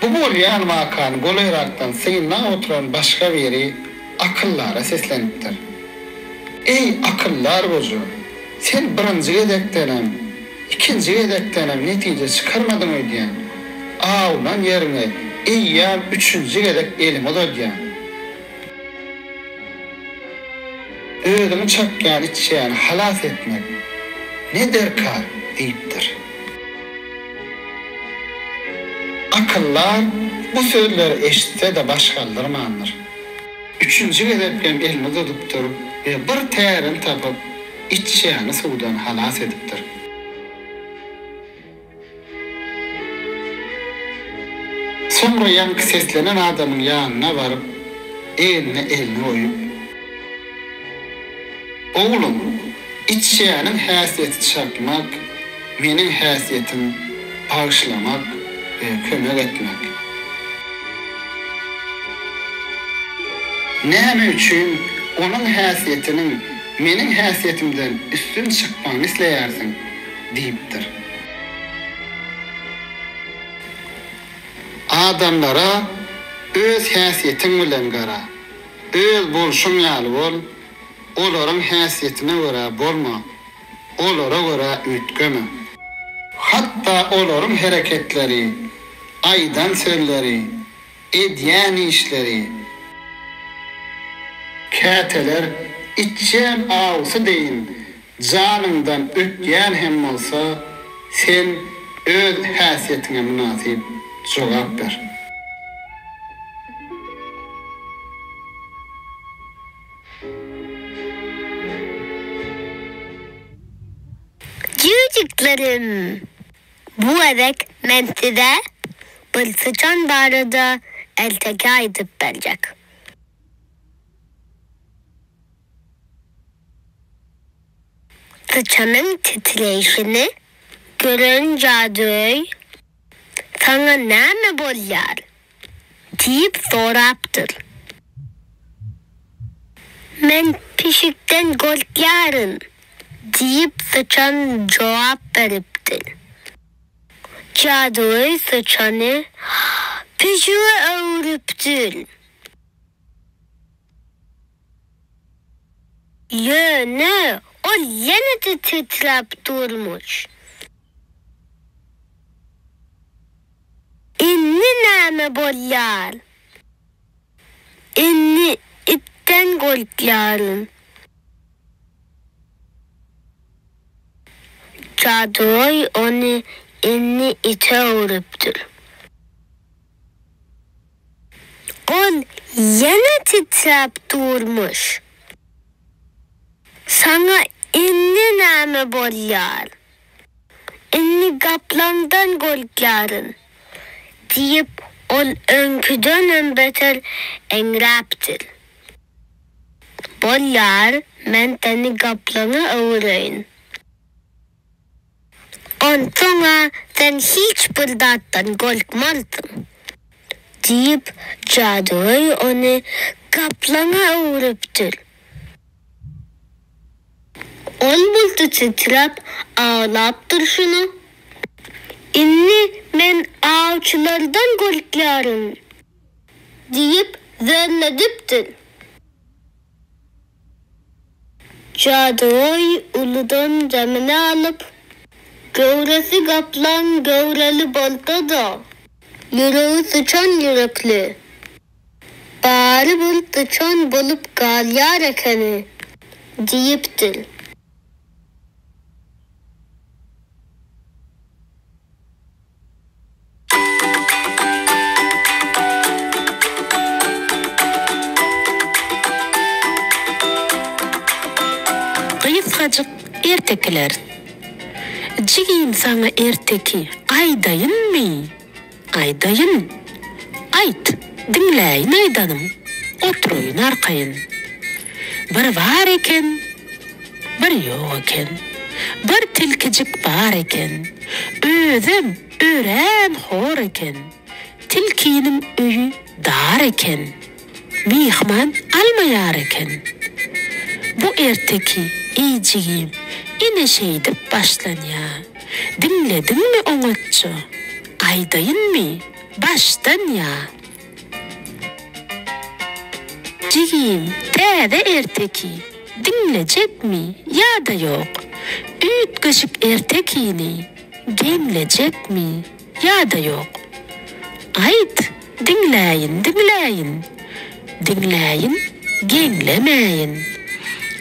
Speaker 3: Bu bolýan wakany golaýrakdan synlap oturan başga biri akyldara seslenipdir. Eý, akyldar goja, sen birinji gezekdenem, ikinji gezekdenem netije çykarmadyň öýdýän. Awlan ýeriňe eýýäm üçünji gezek eliňi uzadýaň. Özüňi çakýan içýany halas etmek ne derkar? diýipdir. Akyldar bu sözleri eşitse-de baş galdyrmandyr. Üçünji gezek hem elini uzadypdyr we bir tärini tapyp, içýany suwdan halas edipdir. Soňra ýaňky seslenen adamyň ýanyna baryp, egnine elini goýup. Oglum, içýäniň häsiýeti çakmak, meniň häsiýetim bagyşlamak we kömek etmek. Näme üçin onuň häsiýetiniň meniň häsiýetimden üstün çykmagyny isleýärsiň? Diýipdir. Adamlara öz häsiýetiň bilen gara, öz bolşuň ýaly bol, olaryň häsiýetine görä bolma, olara görä üýtgeme. Hatda olaryň hereketleri, aýdan sözleri, edýän işleri, käteler içýän awusy deýin janyňdan ötýän hem bolsa, sen öz häsiýetiňe mynasyp jogap ber.
Speaker 2: Çagajyklarym! Bu gezek men size bir syçan barada erteki aýdyp berjek. Syçanyň titreýşini gören jadygöý, Saňa näme bolýar? diýip sorapdyr. Men pişikden gorkýaryn, diýip, syçan jogap beripdir. Jadygöý syçany pişige öwrüpdir. Ýöne ol ýene-de titräp durmuş. Indi näme bolýar? Indi itden gorkýaryn. Jadygöý ony indi ite öwrüpdir. Ol ýene titräp durmuş. Saňa indi näme bolýar? Indi gaplaňdan gorkýaryn, diýip, ol öňküdenem beter eňräpdir. Bolýar, men seni gaplaňa öwüreýin. Onsoň-a sen hiç bir zatdan gorkmarsyň, diýip, jadygöý ony gaplaňa öwrüpdir. Ol bolsa titräp aglap durşuna, Indi men awçylardan gorkýaryn, diýip zörledipdir. Jadygöý uludan demini alyp, Göwresi gaplaň göwreli bolsa-da, ýüregi syçan ýürekli. Barybir syçan bolup galýar ekeni diýipdir.
Speaker 1: Gysgajyk ertekiler. Jigim saňa erteki aýdaýynmy? Aýdaýyn. Aýt, diňläýin aýdanyň, oturaýyn arkaýyn. Bir bar eken, bir ýok eken. Bir tilkijik bar eken. Özem örän hor eken. Tilkiniň öýi dar eken. Myhman almaýar eken. Bu erteki, eý jigim, ine şeýdip başlanýa. Diňlediňmi oňatja? Aýdaýynmy, başdan ýa? Jigim, täze erteki diňlejekmi ýa-da ýok? Üýtgeşik ertekini geňlejekmi? Ýa-da ýok. Aýt, diňläýin, diňläýin. Diňläýin, geňlemäýin.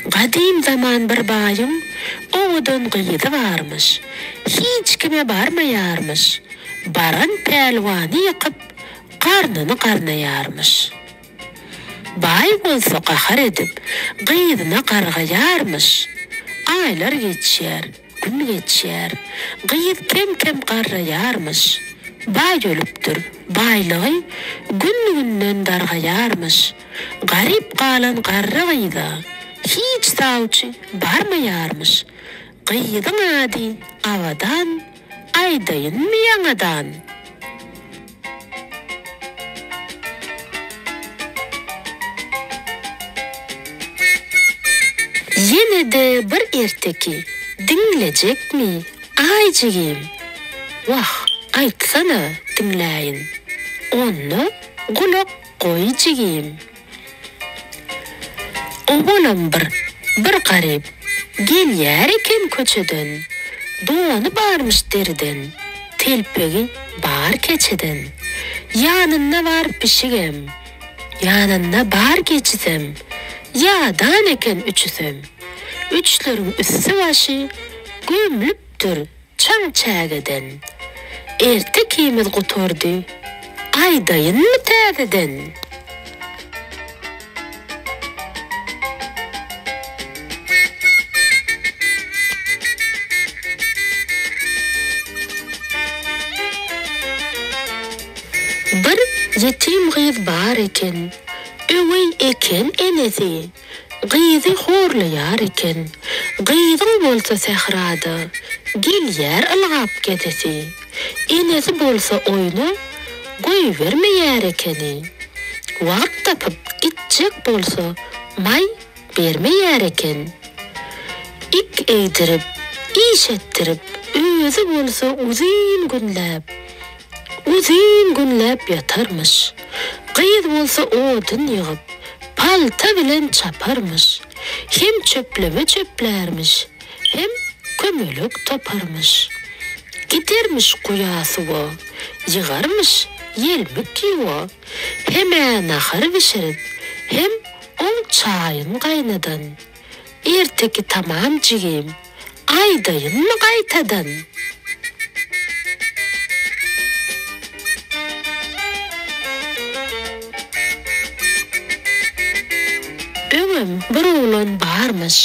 Speaker 1: Gadym zaman bir baýyň owadan gyzy barmyş. Hiç kime barmaýarmyş. Baran pälwany ýykyp, garnyny garnaýarmyş. Baý bolsa gahar edip, gyzyna gargaýarmyş. Aýlar geçýär. Gün geçýär. Gyz kem-kem garraýarmyş. Baý ölüpdir. Baýlygy gün-günden dargaýarmyş. Garyp galan garry gyza hiç sawçy barmaýarmyş. Gyzyň ady Abadan, aýdaýynmy ýaňadan? Ýene-de bir erteki diňlejekmi, aý jigim? Wah, aýtsana, diňläýin. Onda gulak goý jigim. Owalam bir bir garyp gelýär eken köçeden, Dony barmyş deriden, telpegi bar keçeden. Ýanynda bar pişigem, ýanynda bar geçisem, Ýadan eken üçüsem. Üçleriň üsti-başy gömlüpdir Çaň çägeden. Ertekimiz gutardy, aýdaýynmy täzeden? Ýetim gyz bar eken, öweý eken enesi. Gyzy horlaýar eken. Gyzyň bolsa sährada gelýär ylgap gezesi. Enesi bolsa oýna goýbermeýär ekeni. Wagt tapyp gitjek bolsa maý bermeýär eken. Ik egdirip, iş etdirip, özi bolsa uzyn günläp, uzyn günläp ýatarmyş. Gyz bolsa odun ýygyp, palta bilen çaparmyş. Hem çöpleme çöplärmiş, hem kömelek taparmyş. Gidermiş guýa suwa, ýygarmyş ýelmik ýuwa. Hem-ä nahar bişirip, hem oň çaýyn gaýnadan. Erteki tamam jigim, aýdaýynmy gaýtadan? Öňem bir oglan barmyş,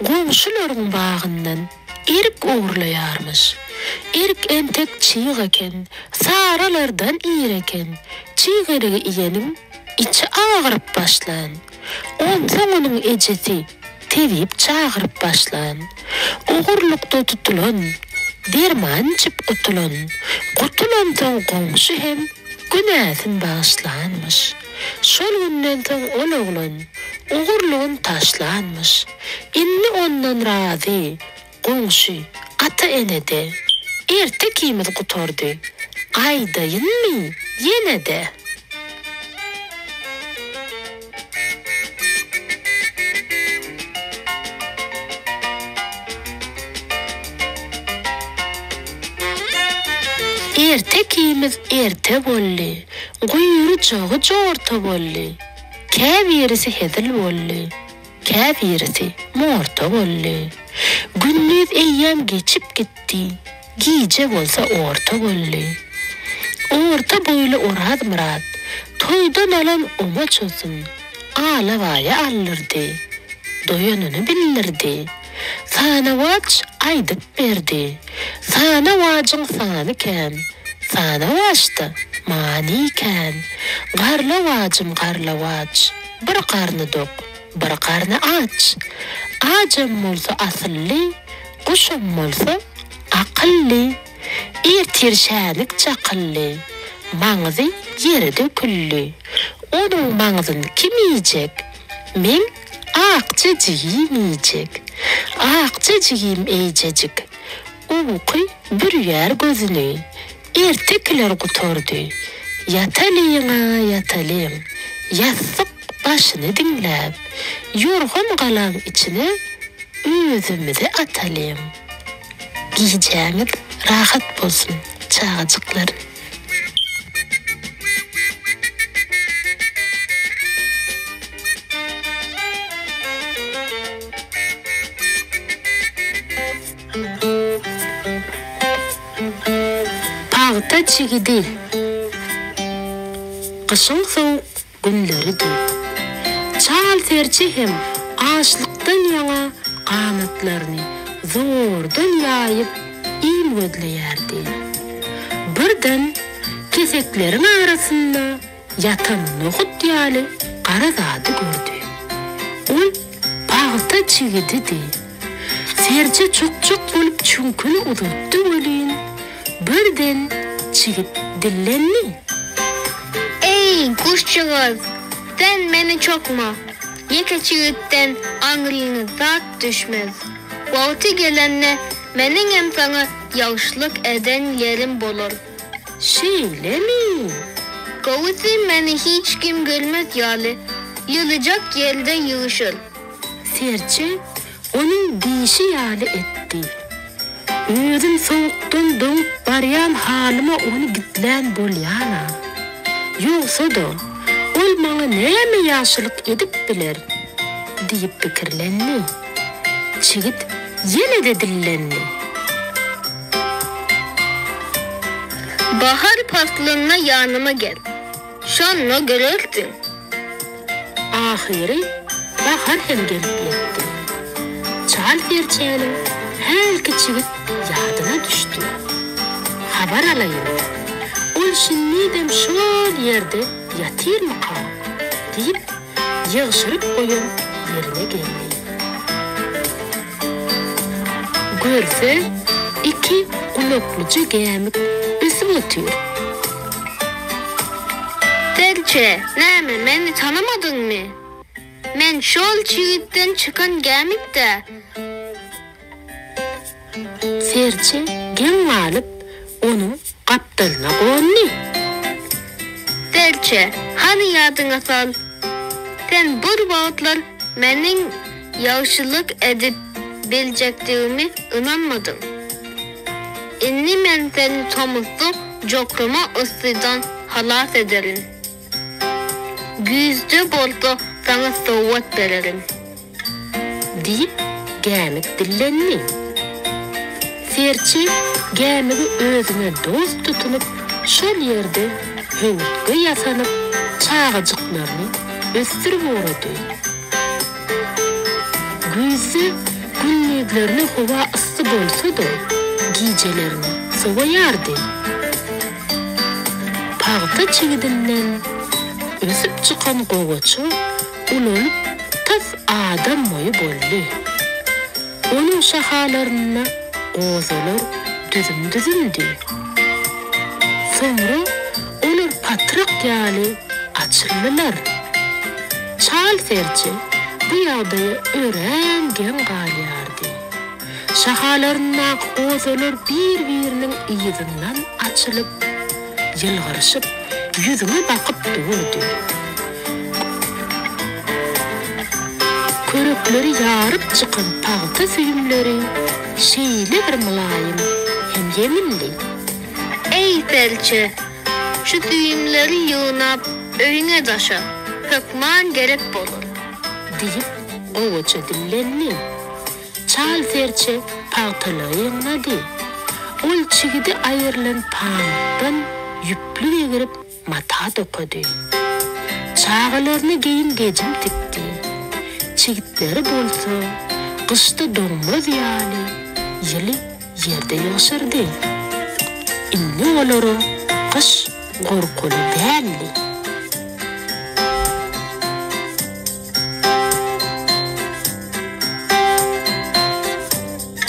Speaker 1: goňşularyň bagyndan erik ogurlaýarmyş. Erik entek çyg eken, saralardan ir eken. Çyg erigi iýeniň içi agyryp başlan. Onsoň onuň ejesi tebip çagyryp başlan. Ogurlykda tutulan, derman içip gutulan. Gutulansoň goňşy hem günäsin bagyşlanmyş. Şol günden soň ol oglan ogurlygyn taşlanmyş. Indi ondan razy Goňşy, ata-ene-de, ertekimiz gutardy, aýdaýynmy ýene-de? Ertekimiz erte boldy, guýrujagy jorta boldy, käbirisi hezil boldy. Käbirisi morta boldy. Gündiz eýýäm geçip gitdi, gije bolsa orta boldy. Orta boýly Orazmyrat toýdan alan omaçasyn Alabaýa aldyrdy, doýanyny bildirdi. Sanawaç aýdyp berdi. Sanawajyň sany kän, sanawaçda many kän. Garlawajym garlawaç. Bir garny dok, bir garny aç. Ajam bolsa asylly, guşam bolsa akylly. Ertir şänik çakylly, maňyzy ýere döküldi. Onuň maňzyn kim iýjek? Meň akja jigim iýjek. Akja jigim eýjejik, uky bürýär gözüni. Ertekiler gutardy. Ýatalyň-a, ýatalyň. Ýassyk başyny diňläp, ýorgan galaň içine özümizi atalyň. Gijäňiz rahat bolsun, çagajyklar. Pagta çigidi. Gyşyň sowuk günleridi. Çal serçe hem açlykdan ýaňa ganatlaryny zordan ýaýyp iým gözleýärdi. Birden kesekleriň arasynda ýatan nohut ýaly gara zady gördi. Ol pagta çigididi. Serçe çokjak bolup çüňküni uzatdy welin, birden çigit dillendi.
Speaker 2: Eý, guşjagaz, sen meni çokma. Ýeke çigitden aňryňa zat düşmez. Wagty gelende meniňem saňa ýagşylyk eden ýerim bolar.
Speaker 1: Şeýlemi?
Speaker 2: Gowusy meni hiç kim görmez ýaly ýylyjak ýerde ýygyşyr.
Speaker 1: Serçe onuň diýşi ýaly etdi. Özüm sowukdan doňup barýan halyma ony gizlän bolýan-a. Ýogsa-da, ol maňa näme ýagşylyk edip biler? diýip pikirlendi. Çigit ýene-de dillendi.
Speaker 2: Bahar paslynda ýanyma gel. Şonda görersiň.
Speaker 1: Ahyry bahar hem gelip ýetdi. Çal serçäniň hälki çigit ýadyna düşdi. Habar alaýyn. Ol. şindizem şol ýerde ýatyrmyka? diýip, ýygşyryp goýan ýerine geldi. Görse, iki gulaklyja gämik ösüp otyr.
Speaker 2: Serçe, näme, meni tanamadyňmy? Men şol çigitden çykan gämik-dä.
Speaker 1: Serçe geň galyp, onuň gapdalyna gondy.
Speaker 2: Serçe, hany ýadyňa sal, sen bir wagtlar meniň ýagşylyk edip biljekdigimi ynanmadyň. Indi men seni tomusda jokrama yssydan halas ederin. Güýzde bolsa saňa sowgat bererin.
Speaker 1: Diýip, gämik dillendi. Serçe gämigi özüne dost tutunyp, şol ýerde höwürtge ýasanyp, çagajyklaryny ösdürip ugrady. Güýzde gündizlerine howa yssy bolsa-da, gijelerine sowaýardy. Pagta çigidinden ösüp çykan gowaça ulalyp tas adam boýy boldy. Onuň şahalarynda gozalar düzüm-düzümdi. Soňra olar patrak ýaly açyldylar. Çal serçe bu ýagdaýa örän geň galýardy. Şahalaryndaky gozalar bir-biriniň yzyndan açylyp, ýylgyryşyp, ýüzüňe bakyp durdy. Körekleri ýaryp çykan pagta süýümleri şeýle bir mylaýym hem ýeňildi.
Speaker 2: Eý, serçe, şu süýümleri ýygnap, öýüňe daşa, hökman gerek bolar.
Speaker 1: Diýip, gowaça dillendi. Çal serçe pagtalygy ýygnady. Ol çigidi aýrylan pamykdan ýüplük egirip, mata dokady. Çagalaryna geýim-gejim tikdi. Çigitleri bolsa, gyşda doňmaz ýaly, ýyly ýerde ýygşyrdy. Indi olara gyş gorkuly däldi.